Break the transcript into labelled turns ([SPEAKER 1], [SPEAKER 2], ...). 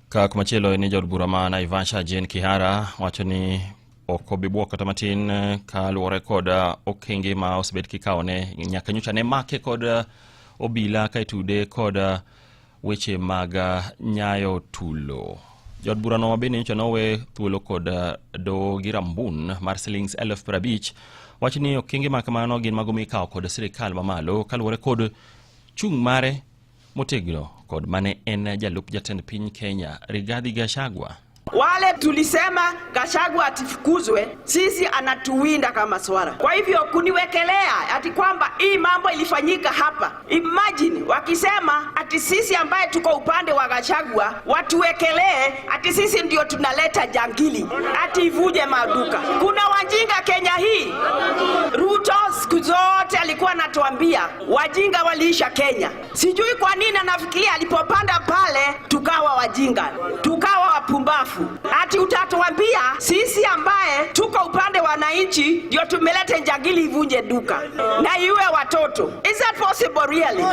[SPEAKER 1] Ka kumachielo en ni jaod bura ma Naivasha Jane Kihara wacho ni ok obi bwok kata matin kaluwore kod okenge ma osebed kikawone nyaka nyocha ne make kod obila ka itude kod weche mag nyayo tulo. Jaod burano bende nyocha nowe thuolo kod doho gi rambun mar silings 50,000 wacho ni okenge ma kamano gin mago mikawo kod sirikal mamalo kaluwore kod chung' mare motegno kod mane en jalup jatend piny Kenya Rigathi Gachagua.
[SPEAKER 2] Wale tulisema Gachagua atifukuzwe, sisi anatuwinda kama swara. Kwa hivyo kuniwekelea ati kwamba hii mambo ilifanyika hapa, imagine wakisema ati sisi ambaye tuko upande wa Gachagua watuwekelee ati sisi ndio tunaleta jangili ati ivuje maduka. Kuna wajinga Kenya hii. Ruto siku zote alikuwa anatuambia wajinga waliisha Kenya. Sijui kwa nini anafikiria alipopanda pale tukawa wajinga, tukawa wapumbavu. Ati utatuambia sisi ambaye tuko upande wa wananchi ndio tumeleta jangili ivunje duka na iwe watoto. Is that possible really?